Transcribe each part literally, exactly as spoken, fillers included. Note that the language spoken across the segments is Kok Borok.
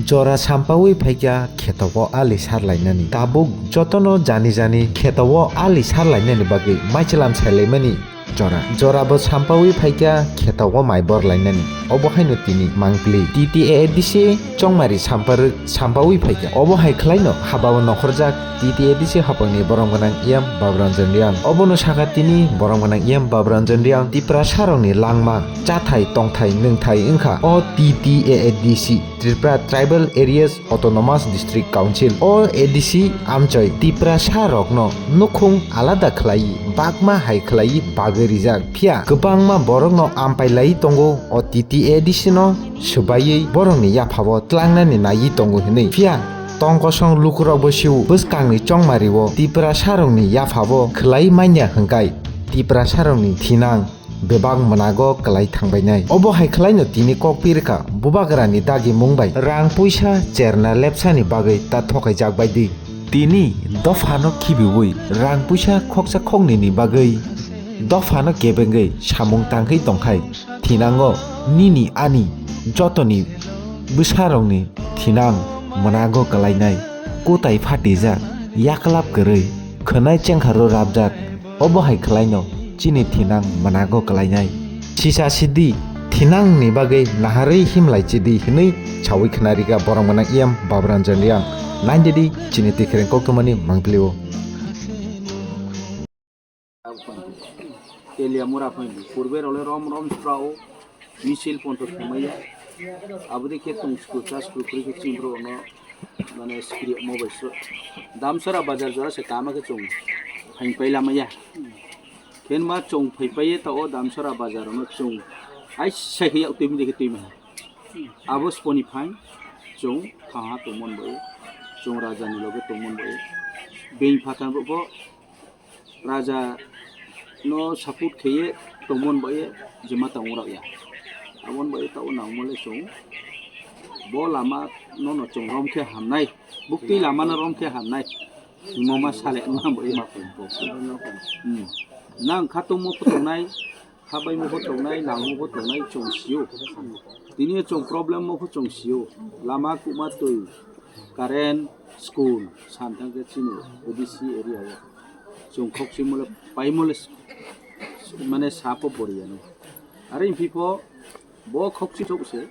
Jora sampaui phaikha kheto o ali sarlainani. Tabuk jotono jani jani kheto o ali sarlainani bagwi maichwlam sailaimani jora. Jora bo sampaui phaikha kheto o mai borlainani. Obo haino tini mangpili T T A A D C chongmari samparwi sampaui phaikha. Obo hai khwlaino haba o nokhorjak T T A A D C hapangni borom gwnang E M Baburanjan Reang. Obono sakha tini borom gwnang E M Baburanjan Reang Tiprasarokni langma, chathai, tongthai, nwngthai wngkha o T T A A D C. Tripura Tribal Areas Autonomous District Council, o A D C amchoi Tiprasa rokno nukhung alada khlai, bakma hai khlai bagwi rijak. Phiya kwbangma borokno ampai lai tongo, o T T A D C no swbaiwi borokni yaphabo tlangnani naiwi tongo hinwi. Phiya tong kosong lukurokbo siu bwskangni chongmario Tiprasa rokni yaphabo khlai manya hwnkhe Tiprasa rokni thinang bebak mwnago kwlai thangbainai. Obo hai khwlaino tini kok pirkha bubagrani dagimung bai rang puisa cherna lepsani bagwi ta thokhaijak bai di. Tini dophano khibiui rang puisa khoksa khoknwini bagwi dophano kebengwi samung tangwi tongkhai thinango nini ani jotoni bwsarokni thinang mwnago kwlainai. Kwtai phatijak, yaklap kwrwi, khwnai chengkharo rabjak. Obo hai khwlaino chini thinang mwnago kwlainai. Sisa sidi thinangni bagwi naharwi himlai chidi hinwi sawi khwnarikha borok gwnang E M Baburanjan Reang. Nainjadi chini tikhreng koktwmani mangpilio. Telia mura phaini purbe role rom rom sura o misil ponto khemaya. Abodi khe tong sku chas kru kri khe chim bro no mane skri mo bai so. Damsara bazar jora se kama khe chung phain paila maya. Khen ma chung phai paye ta o Damsara bazar no chung ai sai khe yak twi mi de khe twi ma. Abo sponi phain chung thaha tongmon bai. Chung raja ni loge tongmon bai. Being phatang bo Raja no support kheye tongmon bai jema tong rok ya. Abon bai tao nangmole chung bo lama no no chung rom khe hamnai. Bukti lama no rom khe hamnai. Himo ma sale ma bai ma pon po. Hmm. Nang khatung mo phutung nai, khabai mo phutung nai, nang mo phutung nai chung sio. Tini chung problem mo phu chung sio. Lama kuma twi. Current, school, samthang khe chini O B C area o. Chung khokchimole paimole s-, mane sapo boriya no. Are himpi pho bo khokchi chok se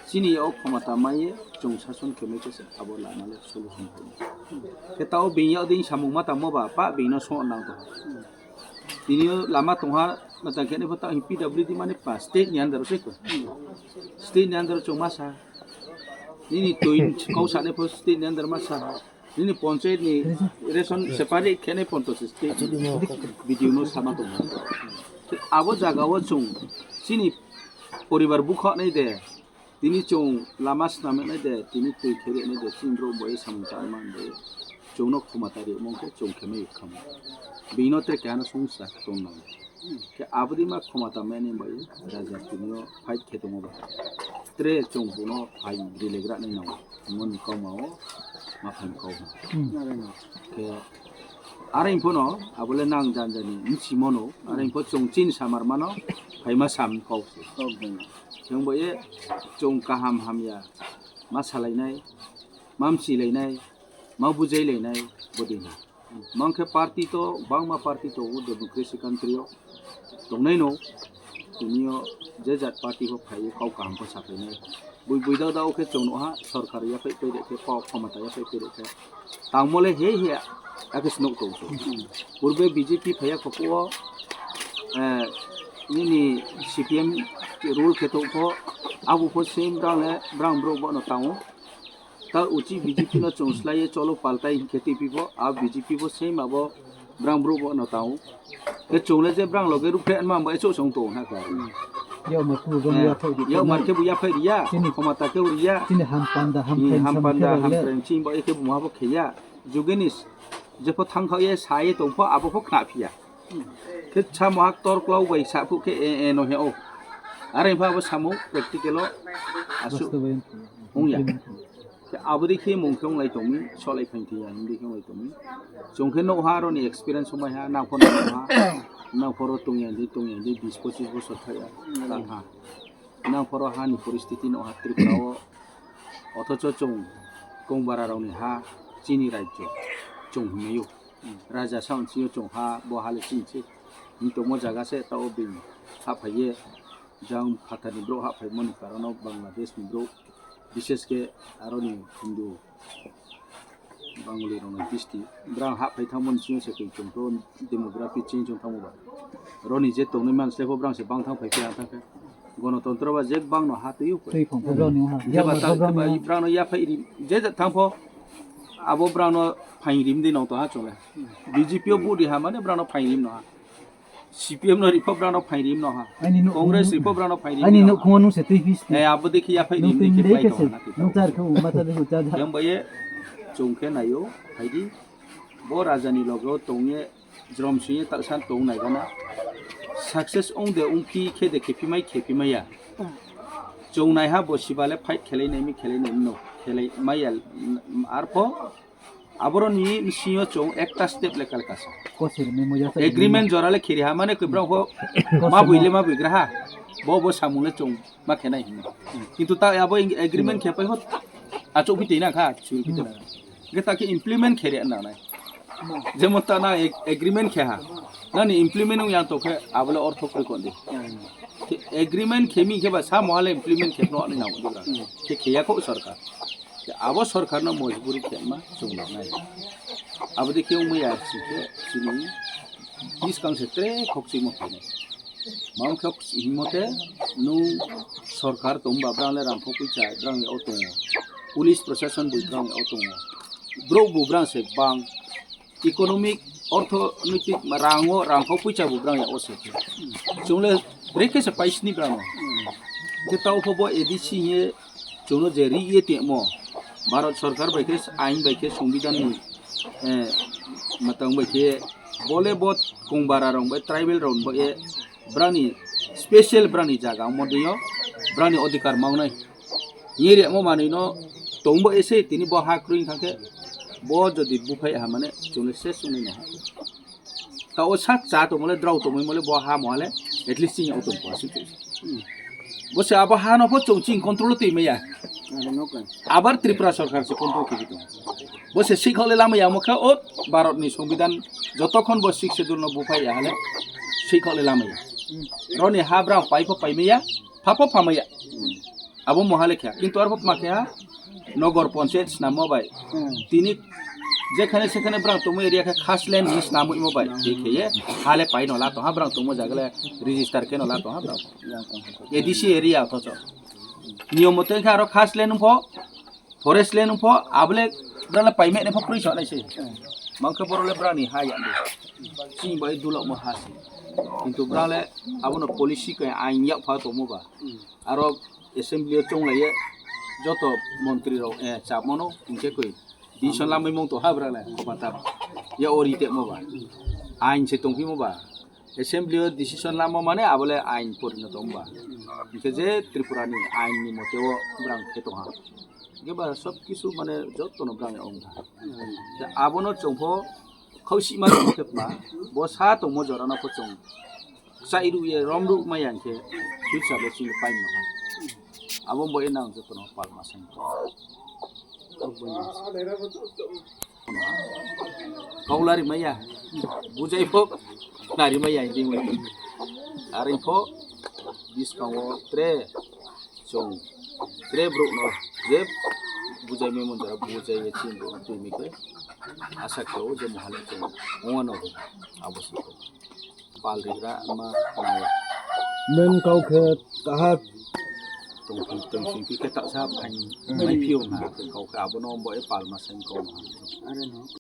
chini o khomata maiye chung sason kemai se abo lama le solution khe. Khe tao bini o ding samung mata mo ba pa bini no so nang to. Tini o lama tongha matang khe ni pho ta P W D mane pa state ni under o se ko. State ni under o chwng masa. Nini twi kau sane pho state ni under masa. Nini panchayat ni ration separate khe ni pon to se state B D O no sama tong. Abo jaga o chwng chini poribar bukha nai de. Tini chwng lama swnam nai de, tini twi khe nai de, chini bro bai samung cha man de. Chwng no khoma ta ri mong khe chwng khe mai kham. Bini no tre kha no sung sa tong nang. Khe abodi ma khoma ta mani bai raja tini o fight khe tongo ba. Tre chwng bono fight ri le gra nai nang. Mon ni kau ma o ma phan kau. Khe are pho no abole nang jan jani nsi mono are pho chwng chin samar mano phai ma sam kau se. Thengbo ye chwng kaham hamya ma salainai, ma msilainai, ma bujailainai bodina. Mangkhe party to bangma party to o democracy country o tongnai no tini o je jat party bo phai kau kaham ko sapainai. Bui bui dao dao khe chwng noha sorkar yaphai pede khe kok khomata yaphai pede khe. Tangmole he he akhe swnuk tong. Purbe B J P phaiya kho o, eh, nini C P M rule khe tong kho abo pho same brang le brang bro bono tango. Ta uchi B J P no chwng slai ye cholo paltai hinkhe twi pibo a B J P bo same abo brang bro bono tango. Khe chwng le je brang loge ruphe ma bai chwng song tong ha khe. Yo ma ku jong ya phai di. Yo mar khe bu ya phai di ya. Khomata khe uri ya. Chini ham panda ham panda ham panda ham panda chini bo ekhe bu ma bo khe ya. Jugenis jepho thangkha ye sa ye tongpho abo pho khna phiya. Khe samo hak tor klau bai sa phu khe e e no he o. Are pha abo samo practical o asu. Hung ya. Khe abo dei khe mung khe wnglai tongmi, solai phain thwi ya, himdi khe wnglai tongmi. Chwng khe nokha aroni experience wngmai ha, nang phano nokha, nang phoro tongya di, tongya di, bis pochis bosor thaya, tang ha. Nang phoro hani poristiti nokha Tripura o, Othocho chwng kongbararokni ha chini rajyo chwng hwnwi-o. Raja sa hwnwi-o chwng ha, bo ha le chini se. Hwnwi tongmo jaga se, ta o bini ha phaiye, jang phatarni borok ha phaimani karon-o Bangladeshni borok, bishesh khe aroni Hindu Bangalirokni district, borok ha phai thangmani chini se twi chwng to demography change wng thangmo ba. Roni je tongnai manslai pho borok se bang thang phai khe ang thang khe. Gonotontro ba je bangno ha twi-o khe. Twi phang pho borokni ha. Jeba ta borokno yaphai ri, je ja thang pho abo borokno phaing rim di nong to ha chole. B J P o budi ha mane borokno phaing rim no ha. C P M no ri pho borokno phaing rim no ha. Congress ri pho borokno phaing rim no ha. Ani nuk khungo nung se twi pis. Eh, abo dekhi yaphai rim dekhi phai to ha na. Nung char khe uma ta de ucha da. Yang baye chwng khe nayo phai di. Bo rajani logo tongye jrom singye taksan tong nai gana. Success ong de ong phi khe de khe phi mai khe phi mai ya. Chwng nai ha bo siba le fight khelai nai mi khelai nai no khelai mai ya. Arpho aboroni bisingo chwng ekta step le kal kasa. Kosir memo ya sa agreement jora le khiri ha mane kwbra ho. Kosir ma bui le ma bui gra ha. Bo bo samung le chwng ma khenai hinwi. Kintu ta abo ing-, agreement khe pai ho, achuk phi twi na kha, chul phi twi na kha. Hwnkhe ta khe implement khe re na nai. Jemon ta na ag-, agreement khe ha. Nani implement wng yang to khe abo le ortho kwrwi kon di. Khe agreement khe mi khe ba sa moha le implement khe no ani nang di bra. Khe khe ya kho sarkar. Khe abo sarkar no mojburi khe ma chwng nang nai. Abo de khe wng ya si khe chini buskang se tre khok chimo khe. Mangkhe himmote nung sorkar tongba brang le rangkho puisa brang ya o tongo. Police proshashan bui brang ya o tongo. Bro bu brang se bang economic orthonoitik rango rangkho puisa bu brang ya o se. Chungle brekhe se paisni brang. Ke tau pho bo A D C ye chungno je ri ye temo. Bharat sorkar bai khe ain bai khe songbidan ni, eh, matang bai khe bole bo kongbara rong bai tribal rong bai ye brani special brani jaga mo diyo brani odhikar maunai. Yeri mo manui no tongbo ese tini bo ha kroi thangkhe bo jodi buphai ha mane chungle se sungni no. Ta o sak cha tongmole drao tongmole bo ha mohale at least chini auto po asuk. Bo se abo ha no pho chong ching control twi maya. Abar Tripura sorkar se control khe tong. Bo se sikho le lama ya mokha o Bharat ni songbidan jotokhon bo sixth schedule no buphai ya hale sikho le lama ya. Roni ha brao pai pho pai maya, pha pho pha maya. Abo mohale kha. Kintu arbo ma kha nogor panchayat snamo bai. Tini jekhane sekhane brao tongmo area kha khas land ni snamo imo bai. Tei kheye hale pai no la to ha brao tongmo jagale register khe no la to ha brao. A D C area to cho. Niyom mote kha aro khas land pho forest land pho abole brale paime ne pho kroi so nai se. Mangkhe borole brani ha ya. Ching bai dulok mo ha se. Kintu brale abono policy kai ain yak pha tongmo ba. Aro assembly o chonglaiye joto montri rok, eh, chapmano hinkhe koi decision lamai mong to ha brale khobatar ya ori temo ba ain se tongphimo ba assembly o decision lama mane abole ain porinoto wngba hinkhe je Tripura ni ain ni mote o brang khe tongha hinkhe ba sob kisu mane joto no brang ya wngkha abono chongpho khausi ma tongkhe ba bo sa tongmo jora no pho chong. Chai rw ye, rom rw maya hinkhe, future le chini paino ha. Abo bo e nang jotono palma seng. Kaulari maya, bujai pho, nari maya, ding maya. Ari pho, biskango tre, chong, tre bro no, je bujai me monjara, bujai ye chini bro, tui mi khe. Asa khe o je mohale chong, ongano, abo sing. Pal rigra ma nai. Men kau khe kaha tong tong sing khe tak sa phai mai phio na kau khe abono bo e pal ma sen kau.